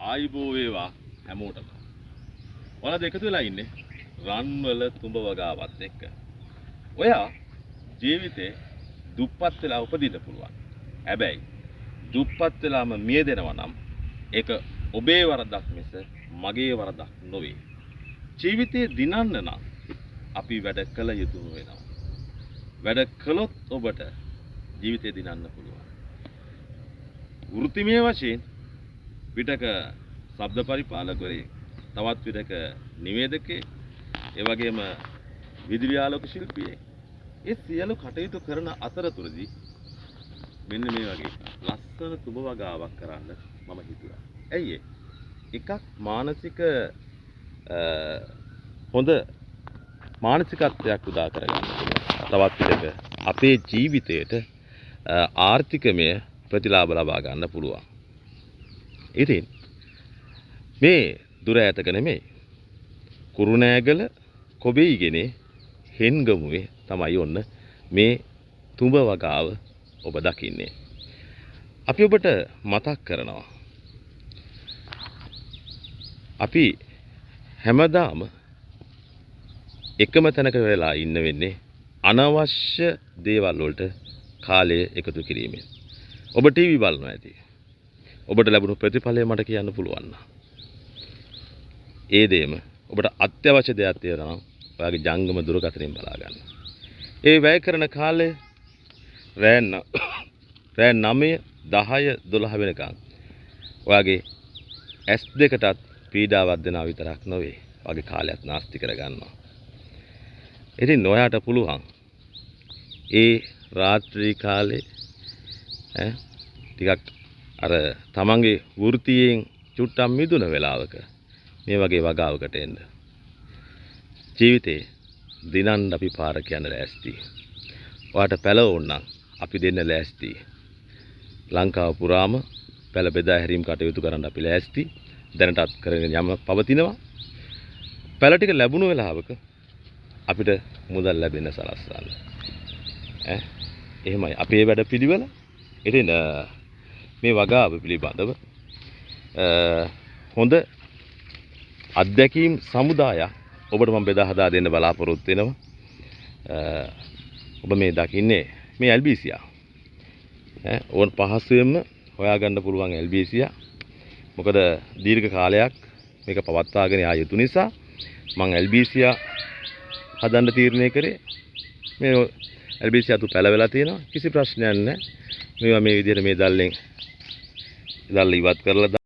ආයිබෝ වේවා හැමෝටම. ඔයාලා එකතු වෙලා ඉන්නේ රන්වල තුඹ වගාවත් එක්ක. ඔයා ජීවිතේ දුප්පත් වෙලා උපදින්න පුළුවන්. හැබැයි දුප්පත් වෙලාම මිය දෙනවා නම් ඒක ඔබේ වරදක් මිස මගේ වරදක් නොවේ. ජීවිතේ දිනන්න නම් අපි වැඩ කළ යුතුම වෙනවා. වැඩ කළොත් ඔබට ජීවිතේ දිනන්න පුළුවන්. වෘත්තිමය වශයෙන් විටක ශබ්ද පරිපාලකවරයෙක්, තවත් විටක නිවේදකයෙක්, ඒ වගේම විදුලි ආලෝක ශිල්පියෙක්. ඒ සියලු කටයුතු කරන අතරතුරදී මෙන්න මේ වගේ ලස්සන තුඹ වගාවක් කරන්න මම හිතුවා. ඇයි ඒ? එකක් මානසික හොඳ මානසිකත්වයක් උදා කරගන්න පුළුවන්. තවත් විටක අපේ ජීවිතයට ආර්ථිකමය ප්‍රතිලාභ ලබා ගන්න පුළුවන්. ඉතින් මේ දුර ඈතක නෙමෙයි, කුරුණෑගල කොබෙයිගෙනේ හෙන්ගමුවේ තමයි ඔන්න මේ තුඹ වගාව ඔබ දකින්නේ. අපි ඔබට මතක් කරනවා, අපි හැමදාම එකම තැනක වෙලා ඉන්න වෙන්නේ අනවශ්‍ය දේවල් වලට කාලය එකතු කිරීමෙන්. ඔබ ටීවී බලනවා ඇති. ඔබට ලැබුණු ප්‍රතිඵලය මට කියන්න පුළුවන් නම්, ඒ දේම ඔබට අත්‍යවශ්‍ය දෙයක් තියෙනවා නම් ඔයාගේ ජංගම දුරකථනයෙන් බලා ගන්න. ඒ වැය කරන කාලය රෑ 9, 10, 12 වෙනකන් ඔයාගේ ඇස් දෙකටත් පීඩාවක් දෙනවා විතරක් නොවේ, ඔයාගේ කාලයත් නාස්ති කරගන්නවා. ඉතින් ඔයාට පුළුවන් ඒ රාත්‍රී කාලේ ටිකක් අර තමන්ගේ වෘත්තියෙන් චුට්ටක් මිදුන වෙලාවක මේ වගේ වගාවකට එන්න. ජීවිතේ දිනන්න අපි පාර කියන්න ලෑස්ති. ඔයාට පැල ඕන නම් අපි දෙන්න ලෑස්ති. ලංකාව පුරාම පැල බෙදා හැරීම් කටයුතු කරන්න අපි ලෑස්ති. දැනටත් කරගෙන යම පවතිනවා. පැල ටික ලැබුණු වෙලාවක අපිට මුදල් ලැබෙන්න සලස්වන්න. එහෙමයි අපේ වැඩ පිළිවෙල. ඉතින් මේ වගාව පිළිබඳව හොඳ අත්දැකීම් සමුදායක් ඔබට මම බෙදා හදා දෙන්න බලාපොරොත්තු වෙනවා. ඔබ මේ දකින්නේ මේ ඇල්බීසියා. ඕන පහසුවෙන්ම හොයාගන්න පුළුවන් ඇල්බීසියා. මොකද දීර්ඝ කාලයක් මේක පවත්වාගෙන යා යුතු නිසා මං ඇල්බීසියා හදන්න තීරණය කරේ. මේ ඇල්බීසියා අතු පැලවෙලා තියෙනවා, කිසි ප්‍රශ්නයක් නැහැ. මේවා මේ විදිහට මේ දැල්ලෙන් දැල්ල ඉවත් කරලා